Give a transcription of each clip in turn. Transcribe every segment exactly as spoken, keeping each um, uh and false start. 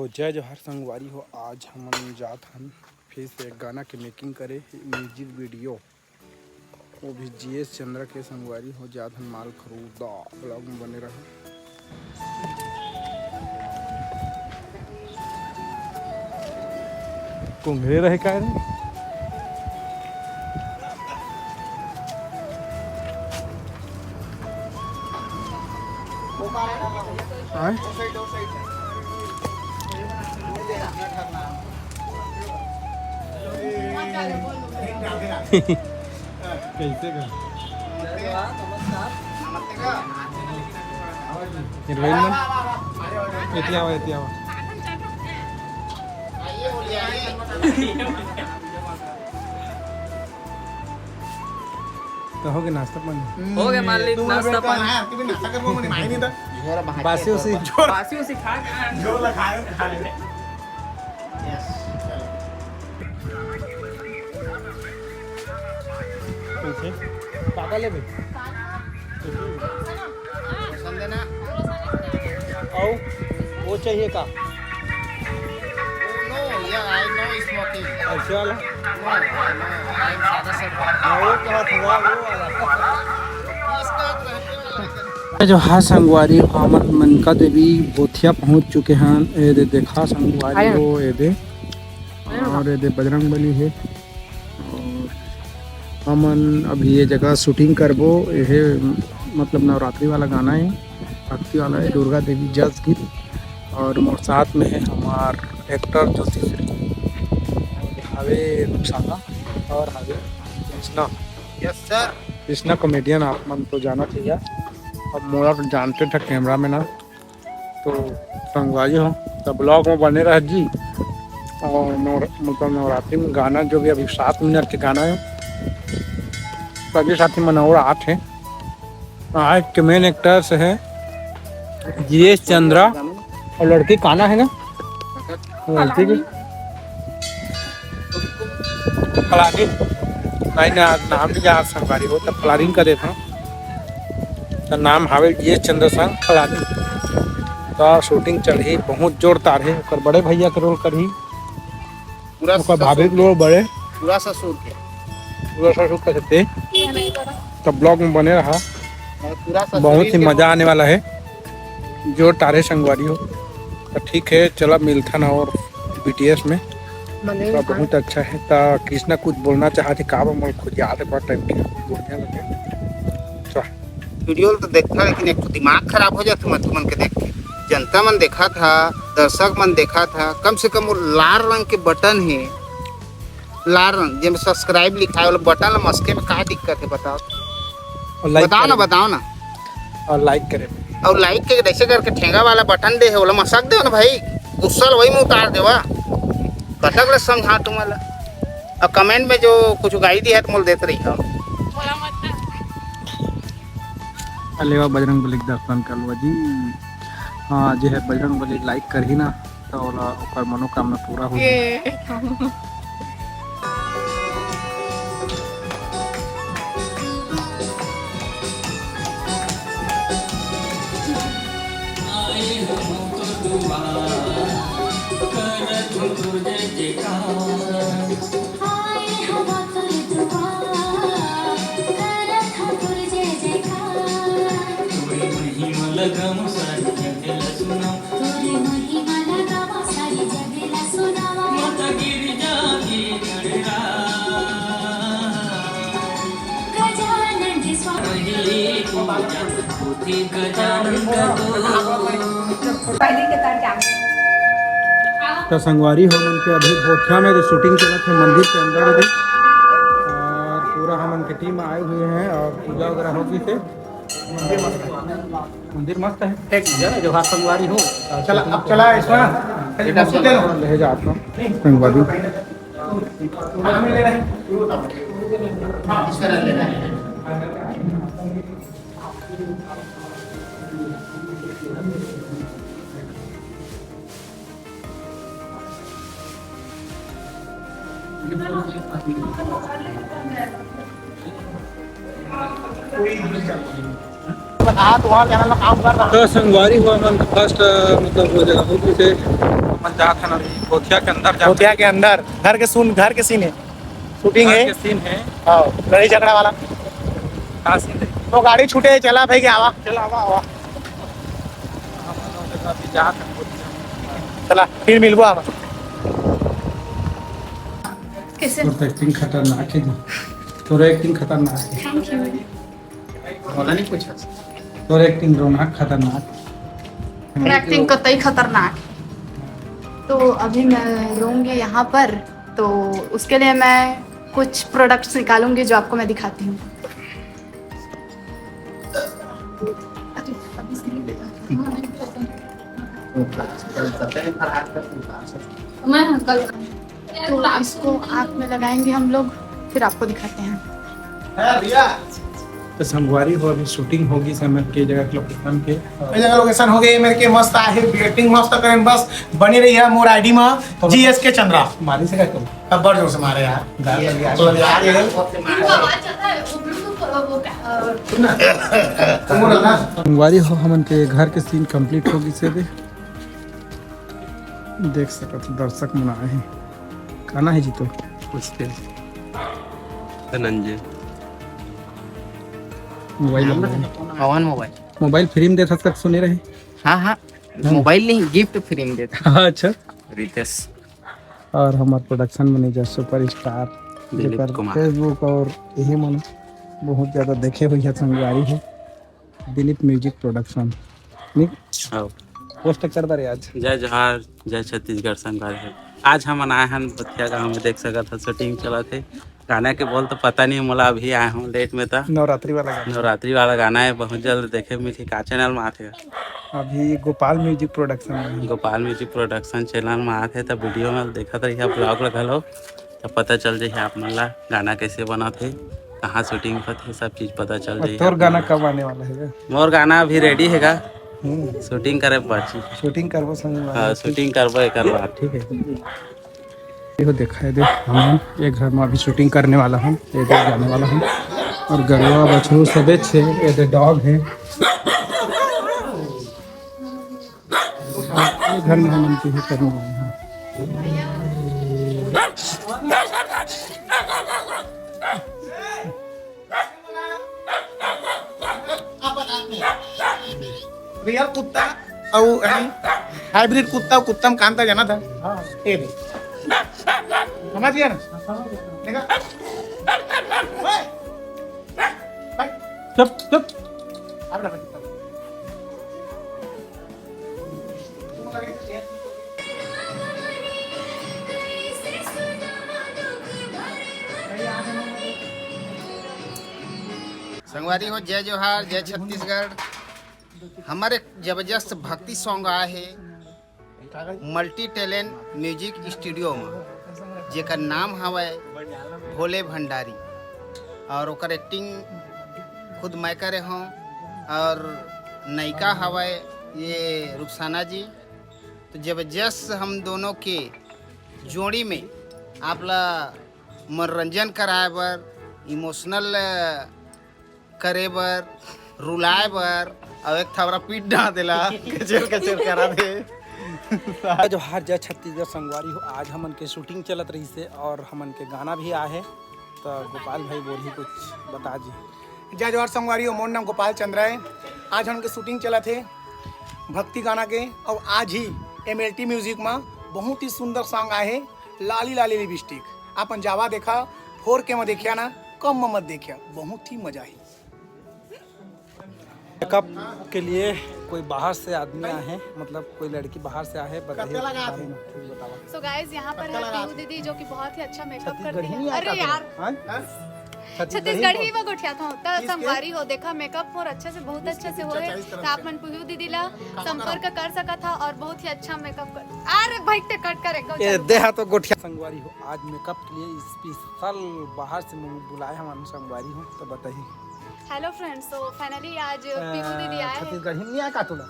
तो जय जोहार संगवारी हो, आज हमन जात हन फिर से एक गाना के मेकिंग करे, म्यूजिक वीडियो, वो भी जीएस चंद्रा के। संगवारी हो, जात हन माल खरीदा, ब्लॉग में बने रहा। कुंघरे रहे का रे? आय? कैसे का? हीरोइन मन? एती आवा, एती आवा। तो हो गया नाश्ता पानी? हो गया मालिक, नाश्ता पानी। बासी उसी? बासी उसी खा के आए। काका लेबे? पसंद है ना? और वो चाहिए का? No, yeah, I know smoking. ऐसे वाला? No, I know, I am सादा सर। हाँ, वो कहा था, वो वाला। जो हाँ संगवारी, हमन मनका देवी भोथिया पहुंच चुके हैं। ये दे देखा संगवारी हो, ये दे, और ये दे बजरंग बली है। और हमन अभी ये जगह शूटिंग करबो। ये मतलब नवरात्रि वाला गाना है, भक्ति वाला है, दुर्गा देवी जस गीत। और मोर साथ में है हमार एक्टर ज्योति श्री, हावे रुपसाना और हावे Krishna. Yes sir. Krishna comedian आप मन तो जाना चाहिए। अब मोला तो जानते थे कैमरा में ना, तो संगवारी हो, तो ब्लॉग में बने रह जी। और नवर-, मतलब नवरात्रि में गाना जो भी अभी सात मिनट के गाना है, सभी साथी मन और आठ है। आज के मेन एक्टर्स है जीएस चंद्रा और लड़की काना है ना, लड़की की फलानी, नहीं ना, नाम नहीं याद संगवारी हो, तब फलानी का देखा। तो नाम हावे जीएस चंद्र संग फलानी। तो शूटिंग चल ही बहुत जोरदार है। ओकर बड़े भैया के रोल करही, पूरा ओकर भाभी के रोल बड़े, पूरा ससुर के। पूरा ससुर कर सकते। तो ब्लॉग में बने रहा, और पूरा ससुर बहुत ही के मजा रोल। आने वाला है, जोरदार है संगवारी हो। तो ठीक है, चला मिलथन और बीटीएस में। तो बहुत अच्छा है। तो कृष्णा कुछ बोलना चाहत हे का? मोर खुद याद है, बहुत टाइम के बोलने लगे। चल। वीडियो ल तो देखता, लेकिन एक ठो दिमाग खराब हो जाता मैं तुमन के देख के। जनता मन देखा था, दर्शक मन देखा था, कम से कम वो लाल रंग के बटन है, लाल रंग जेमे सब्सक्राइब लिखा है, वो बटन ला मस्के में का दिक्कत है बताओ? और लाइक बताओ ना, करे। बताओ ना। और लाइक करे। और लाइक के जैसे करके ठेंगा वाला बटन दे है, ओला मसक दे ना भाई, गुस्सा ला वही में उतार देवा। कतक ले समझा तुम्हारा। और कमेंट में जो कुछ गाई दी है तो मोल देत रही हो। अलेवा बजरंग बली के दर्शन कर लो जी। हाँ, जे है बजरंग बली लाइक करही ना, तो ओला ओकर मनोकामना पूरा हो जाए। ये। आए हो तो दुआ, करत हो तो जय जयकार। आए हवा तोर दुआर, करत हन तोर जय जयकार। तोरे महिमा ल गावँ सारी जग ल सुनावँ। तोरे महिमा ल गावँ सारी जग ल सुनावँ। माता गिरजा के गणराज। गजानन जी स्वामी। पहली पूजा होथे गजानन का दो। तो संगवारी हो मन के अभी भोथिया में जो शूटिंग चलत है मंदिर के अंदर अभी, और पूरा हमन के टीम आए हुए हैं और पूजा वगैरह हो गई थे। मंदिर मस्त है। एक जय जोहार संगवारी हो। चला, अब चला इसमें। ले जा आप लोग संगवारी। तो संगवारी हो मन फर्स्ट, मतलब वो जगह हो गई थे, अपन जात हन अभी गोथिया के अंदर जात हन। गोथिया के अंदर घर के सुन, घर के सीन है, शूटिंग घर है। के सीन है। हाँ, लड़ाई झगड़ा वाला। का सीन है? तो गाड़ी छूटे, चला भाई के आवा। चला, आवा, आवा। हम लोग अभी जात हन गोथिया। चला, फिर मिलबो हम। कैसे? तोर तो एक्टिंग खतरनाक है जी। तोर एक्टिंग खतरनाक है। Thank you. बोला नहीं कुछ। तोर एक्टिंग रौनक खतरनाक। मेरा एक्टिंग कतई खतरनाक। तो अभी मैं रोऊंगी यहाँ पर, तो उसके लिए मैं कुछ प्रोडक्ट्स निकालूंगी जो आपको मैं दिखाती हूँ। मैं कल तो इसको आँख में लगाएंगे हम लोग, फिर आपको दिखाते हैं। तो संगवारी हो, अभी शूटिंग होगी समय के जगह लोकेशन के। ये जगह लोकेशन हो गई मेरे के, मस्त आहे, बेटिंग मस्त करें, बस बने रही है मोर आईडी में। जीएस के चंद्रा। मारी से का करूँ? अब बड़ जोर से मारे यार। गाल लग गया। तो यार, ये सुन ना, सुन ना। संगवारी हो, हमन के घर के सीन कंप्लीट हो गई से दे। देख सकत हो, दर्शक मन आए हैं। का नाम है जी तोर? कुछ के। Dhananjay. Mobile number. Pawan mobile. Mobile free में देथस कस सुने रहे। हाँ, हाँ। हाँ। मोबाइल नहीं, गिफ्ट फ्री में देता। हाँ, अच्छा। रितेश। और हमार प्रोडक्शन मैनेजर सुपरस्टार, दिलीप जेकर कुमार। Facebook और यही मन बहुत ज़्यादा देखे हुई है, संगवारी है। Dilip music production. निक? हाँ। पोस्ट कर दे रे आज। जय जोहार, जय छत्तीसगढ़ संगवारी हो। आज हमन आए हन बथिया गांव में, देख सकत ह शूटिंग चलत हे। गाना के बोल तो पता नहीं मोला, अभी आए हूँ लेट में त। नवरात्रि वाला गाना। नवरात्रि वाला गाना है, बहुत जल्द देखे मिलही। का चैनल में आथे? अभी गोपाल म्यूजिक प्रोडक्शन में। गोपाल म्यूजिक प्रोडक्शन चैनल में आथे त वीडियो में देखत रहिए, ब्लॉग ला घलो। तब पता चल जाही आप मन ला गाना कैसे बनत हे, कहाँ शूटिंग होत हे, सब चीज पता चल और जाही तोर आप गाना मन ला। कब आने वाला है? मोर गाना अभी रेडी हेगा, हम्म। शूटिंग करे बाची। शूटिंग करबो संग में। हाँ, शूटिंग करबो एकर बाद। ठीक है। देखो, देखा है, देख, हम एक घर में अभी शूटिंग करने वाला हूँ, ये देख जाने वाला हूँ। और गरवा, बछरू सबे छे, ये दे डॉग है। घर में हम उनकी ही करने वाले हैं। रियल कुत्ता अउ हाइब्रिड कुत्ता, कुत्ता में कांता जाना था। हाँ। ये दे। समझ गया ना? देखा? ओए! भाई। चुप, चुप। आप रख। संगवारी हो, जय जोहार, जय छत्तीसगढ़। हमर एक जबरदस्त भक्ति सॉन्ग आए हे मल्टी टैलेंट म्यूजिक स्टूडियो में, जेकर नाम हवय भोले भंडारी, और ओकर एक्टिंग खुद मैं करे हूँ, और नयिका हवय ये रुखसाना जी। तो जबरदस्त हम दोनों के जोड़ी में आप ला मनोरंजन कराए बर, इमोशनल करे बर, रुलाए बर, अउ एक थवरा पीट डाल देला, कचर कचर करा दे। जोहार, जय छत्तीसगढ़ संगवारी हो। आज हमन के शूटिंग चलत रहिस हे और हमन के गाना भी आहे, तो गोपाल भाई बोलही कुछ बता जी। जय जोहार संगवारी हो, मोर नाम गोपाल चंद्रा है। आज हमन के शूटिंग चलत हे भक्ति गाना के, और आज ही एमएलटी म्यूजिक में बहुत ही सुंदर सॉन्ग आहे, लाली लाली लिपस्टिक। आपन जावा देखा, फोर के में देखिया ना, कम में मत देखिया, बहुत ही मजा आई। मेकअप के लिए कोई बाहर से आदमी आए हैं, मतलब कोई लड़की बाहर से आए है, बताइए कत्ते लगा उसके बारे में, कुछ बतावा। सो गाइस, यहाँ पर है पीहू दीदी, जो कि बहुत ही अच्छा मेकअप करती है। अरे यार, हाँ? छत्तीसगढ़ी में गोठिया था, त संगवारी हो, देखा मेकअप मोर अच्छे से, बहुत अच्छे से होए, त आप मन पीहू दीदी ला संपर्क कर सकत हा और बहुत ही अच्छा मेकअप कर। अरे भाई, ते कट कर एकदम ए, चालू। देहा तो गोठिया संगवारी हो, आज मेकअप के लिए स्पेशल बाहर से बुलाए हमारे संगवारी हो, तो बताइए। हेलो फ्रेंड्स, तो फाइनली आज पीहू दीदी आए हैं। छत्तीसगढ़ी में नहीं आया का तोला?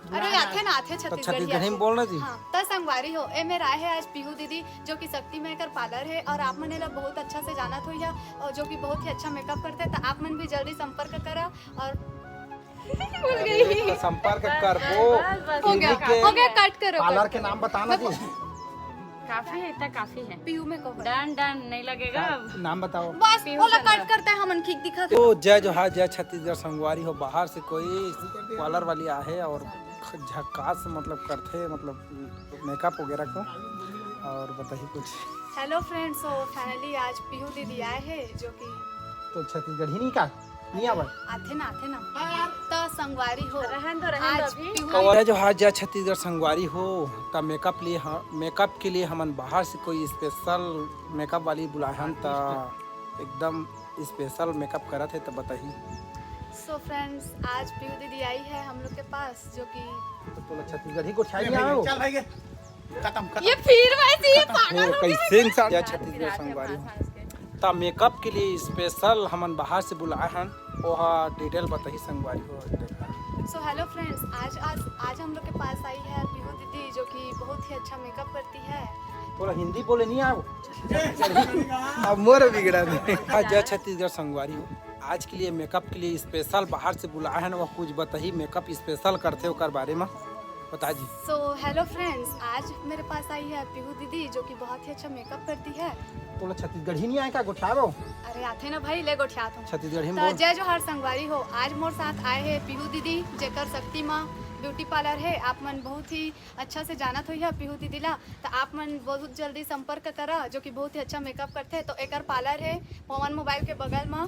अरे, आथे ना, आथे तो छत्तीसगढ़ी छत्तीसगढ़ी में आथे। बोलना जी। हाँ, त संगवारी हो, ए मेर आए है आज पीहू दीदी, जो कि शक्ति मेकर पार्लर है और आप मन एला बहुत अच्छा से जानत होइहा और जो कि बहुत ही अच्छा मेकअप करथे, त आप मन भी जल्दी संपर्क करा। और भूल गई। संपर्क करबो। हो गया, हो गया, कट करो, पार्लर के नाम बताना जी। काफी है, इतना काफी है। PU makeup. डन डन नहीं लगेगा अब। नाम बताओ। बस पीयू बोला, कट करते हैं, हमन खींच दिखा। तो जय जोहार, जय छत्तीसगढ़ संगवारी हो। बाहर से कोई पार्लर वाली आहे और झकास मतलब करथे, मतलब मेकअप वगैरह को। और बताइए कुछ। हेलो फ्रेंड्स, so फाइनली आज पीहू दीदी आए हैं जो कि तो छत्तीसगढ़ी नहीं का नहीं आवे। आथे ना, आथे ना। त संगवारी हो, रहन दो, रहन दो आज अभी। पीहू कवर है जो हाथ जा छत्तीसगढ़ संगवारी हो। त मेकअप लिए ह-, मेकअप के लिए हमन बाहर से कोई स्पेशल मेकअप वाली बुलाए हन, त एकदम स्पेशल मेकअप करत है, त बताही। सो फ्रेंड्स, आज पीहू दीदी आई है हम लोग के पास, जो कि तो तोला छत्तीसगढ़ी गोठियाई नहीं आवे हो? चल भाई के। खत्म, खत्म। ये फिर वैसे ही पागल हो गया। कैसे इंसान या छत्तीसगढ़ संगवारी हो। ता मेकअप के लिए स्पेशल हमन बाहर से बुलाए हन, ओहा डिटेल बताही संगवारी हो। सो हेलो फ्रेंड्स, आज, आज, आज हम लोग के पास आई है पीहू दीदी, जो कि बहुत ही अच्छा मेकअप करती है। थोड़ा हिंदी बोले नहीं आओ। अब मोर बिगड़ा नहीं। हाँ, जय छत्तीसगढ़ संगवारी हो। आज के लिए मेकअप के लिए स्पेशल बाहर से बुलाए हन, वो कुछ बताही मेकअप स्पेशल करथे ओकर बारे में। बता जी। सो हेलो फ्रेंड्स, आज मेरे पास आई है पीहू दीदी, जो कि बहुत ही अच्छा मेकअप करती है। तोला छत्तीसगढ़ी नहीं आए का गोठियावे हो? अरे आथे ना भाई, ले गोठियात हूँ। छत्तीसगढ़ी में तो बोल। जय जोहार संगवारी हो, आज मोर साथ आए हैं पीहू दीदी, जेकर शक्ति माँ ब्यूटी पार्लर है। आप मन बहुत ही अच्छा से जानत होइहा पीहू दीदी ला, तो आप मन बहुत जल्दी संपर्क करा, जो कि बहुत ही अच्छा मेकअप करथे। तो एकर पार्लर है पवन मोबाइल के बगल में।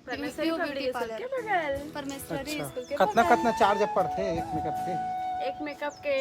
परमेश्वरी पीहू पब्लिक ब्यूटी स्कूल पार्लर के बगल। परमेश्वरी अच्छा। स्कूल के कतना, बगल। कतना चार्ज पड़थे एक मेकअप के? एक मेकअप के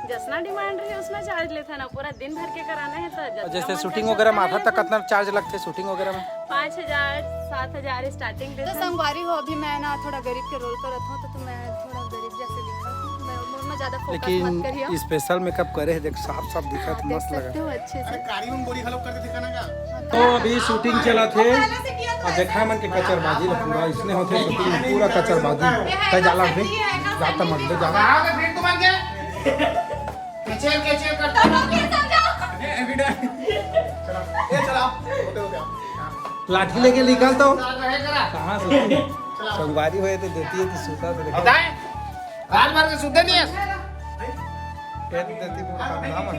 जतना डिमांड रही, उतना चार्ज लेथे ना। पूरा दिन भर के कराना है तो जतना जैसे मन शूटिंग चार्ज वगैरह में करता आता है, था, उतना कतना चार्ज लगथे शूटिंग वगैरह में? पाँच हजार, सात हजार स्टार्टिंग तो लेथे। संगवारी हो, अभी मैं ना थोड़ा गरीब के रोल करत हूँ, तो, तो मैं थोड़ा गरीब जैसे दिखत हूँ। मैं, मोर में ज्यादा फोकस लेकिन मत करियो। स्पेशल मेकअप करे है, देख साफ साफ दिखत, हाँ, मस्त देख सकते लगा। हो अच्छे से। अरे कारी में बोरी घलो कर देथे कना का? तो अभी शूटिंग चलत हे। और देखा मन के कचरबाजी ला पूरा इसने होथे, शूटिंग में पूरा कचरबाजी। तय जाला भी, जाता मत दे, जाला। कहाँ के फिर तुमन के? कचर, कचर करता। ए, चला, होते, होते आओ। लाठी लेके निकल तो। साथ रहे करा। कहाँ से? संगवारी होए तो देती है तो सूता से देखा। बताए? रात भर के सुते नहीं है। पेट देती वो काम ना मन।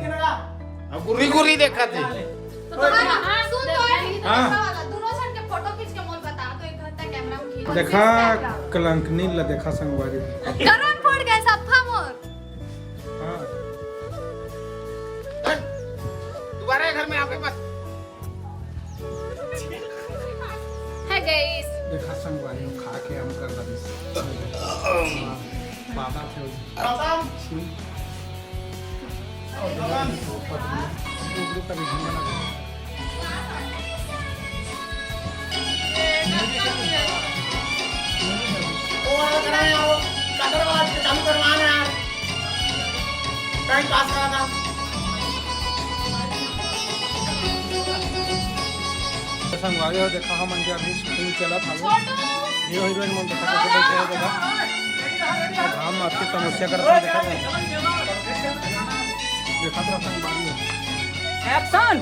अब गुर्री गुर्री देखा थी। तो हाँ, सुन तो है, हाँ। दोनों जन के फोटो खींच के मोल बता, तो एक घंटा कैमरा में खींच। देखा कलंकनी ला देखा संगवारी। गरम पड़ गए सफा मोर। हाँ। दोबारा घर में आके बस। Hi guys। देखा संगवारी हो, खा के हम कर बनी। बाबा थे। बाबा। सुन। और बाबा। ऊपर ऊपर भी हम बना दे। वो वाला करा है, वो कटर वाला चालू करवाना है। टाइम पास करा था। संगवारी हो, देखा हमन के अभी शूटिंग चलत हवे। हीरो हीरोइन मन देखा कैसे बैठे हैं, देखा। घाम मार के तपस्या करत हैं, देखा। देखा तो संगवारी हो। एक्शन।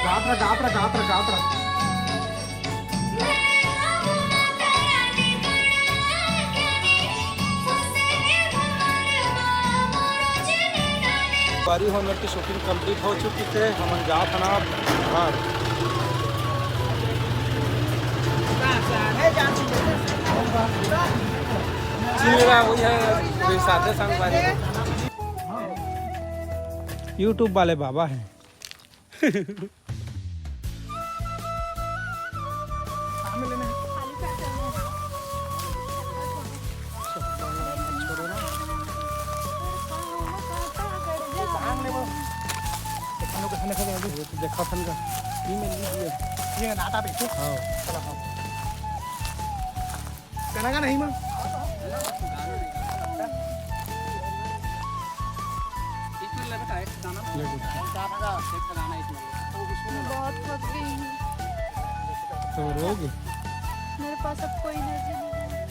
गात रहा, गात रहा, गात रहा, गात रहा। बारी होने की शूटिंग कंप्लीट हो चुकी थे, हमन जात हन अब घर। चिल्ला वही है, वही साथे संग बारी। YouTube वाले बाबा हैं। देखा फन का। ये में लीजिए। ये नाटा पे। हाँ। चलो, हाँ। गाना का नहीं माँ। बहुत थक गई हूँ। तो रोग। मेरे पास अब कोई एनर्जी नहीं है।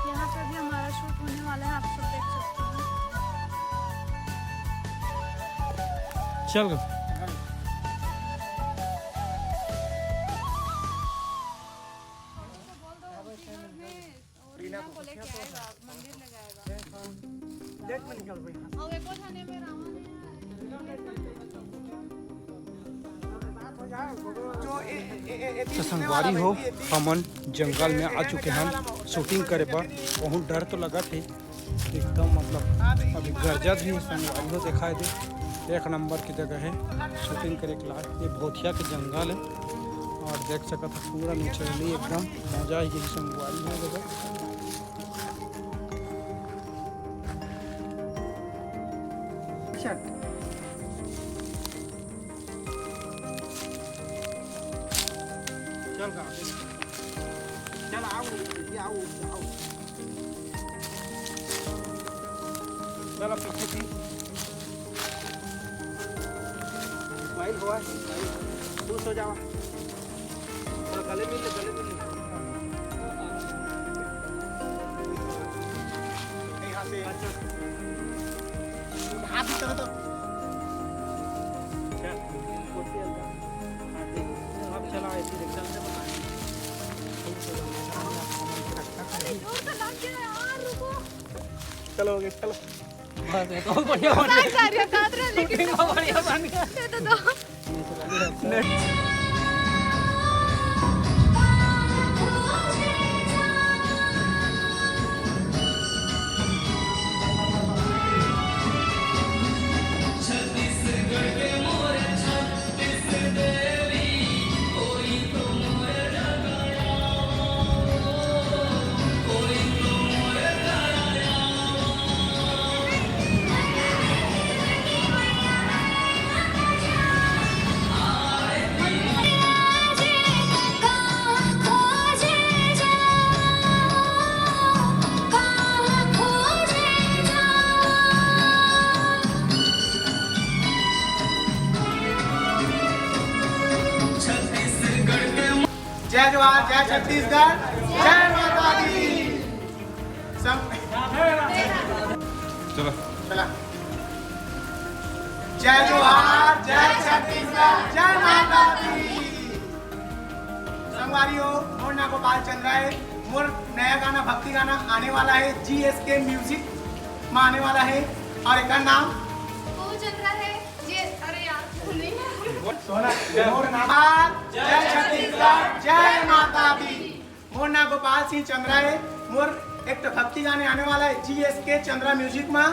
यहाँ पे भी हमारा शूट होने वाला है, आप सब देख सकते हैं। चल गए। तो संगवारी हो, हमन जंगल में आ चुके हन शूटिंग करे बर। बहुत डर तो लगत हे एकदम, मतलब अभी गरजत भी संगवारी हो, दिखाई दे एक नंबर की जगह है शूटिंग करे के लायक। ये भोथिया के जंगल है और देख सकत हो पूरा naturally एकदम मजा आई गई संगवारी हो जगह। चल का, चल आओ, ये आओ, आओ। चलो पीछे भी। स्माइल हुआ, स्माइल। खुश हो जाओ। चलो गले मिल ले, गले मिल ले। यहाँ से। हाथ इस तरह तो। चल, कुर्सी हल्का। हाँ, देख। अब चला, ऐसे देख। चलते बताएंगे। अरे, जोर से लग गया यार, रुको। चलो, हो गया, चलो। बस, ये तो बढ़िया बन गया। सारे कार्य काट रहे हैं, लेकिन shooting तो बढ़िया बन गया। दे तो दो। जय जोहार, जय छत्तीसगढ़, जय माता दी। सं-, चलो। चला। जय जोहार, जय छत्तीसगढ़, जय माता दी। संगवारी हो, मोर नाम गोपाल चंद्रा है। मोर नया गाना, भक्ति गाना आने वाला है, जीएसके म्यूजिक में आने वाला है। और एक नाम गोपाल चंद्रा है। ये, अरे यार, नहीं है। मोर नाम, जय छत्तीसगढ़, जय माता दी। मोर नाम गोपाल सिंह चंद्रा है। मोर एक ठो भक्ति गाने आने वाला है जीएसके चंद्रा म्यूजिक में।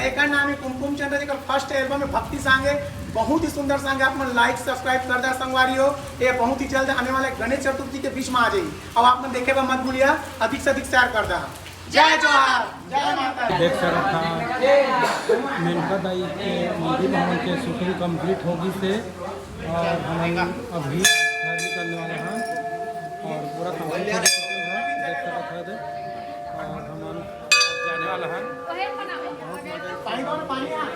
एकर नाम है कुमकुम चंद्रा, जेकर फर्स्ट एल्बम में भक्ति सॉन्ग है, बहुत ही सुंदर सॉन्ग है। आप मन लाइक सब्सक्राइब कर दा संगवारी हो। ये बहुत ही जल्द आने वाले गणेश चतुर्थी के बीच में आ जाई। अब आप मन देखे बर मत भूलिया, अधिक से अधिक शेयर कर दा। जय जोहार, जय माता दी। देख सकत हा, मेनका दाई के मंदिर भवन के शूटिंग कंप्लीट हो गई से और हम अभी घर निकलने वाले हैं और पूरा कंप्लीट हो गई शूटिंग है, देख सकत हा। और हम जाने वाला है। पानी दो ना, पानी यहाँ।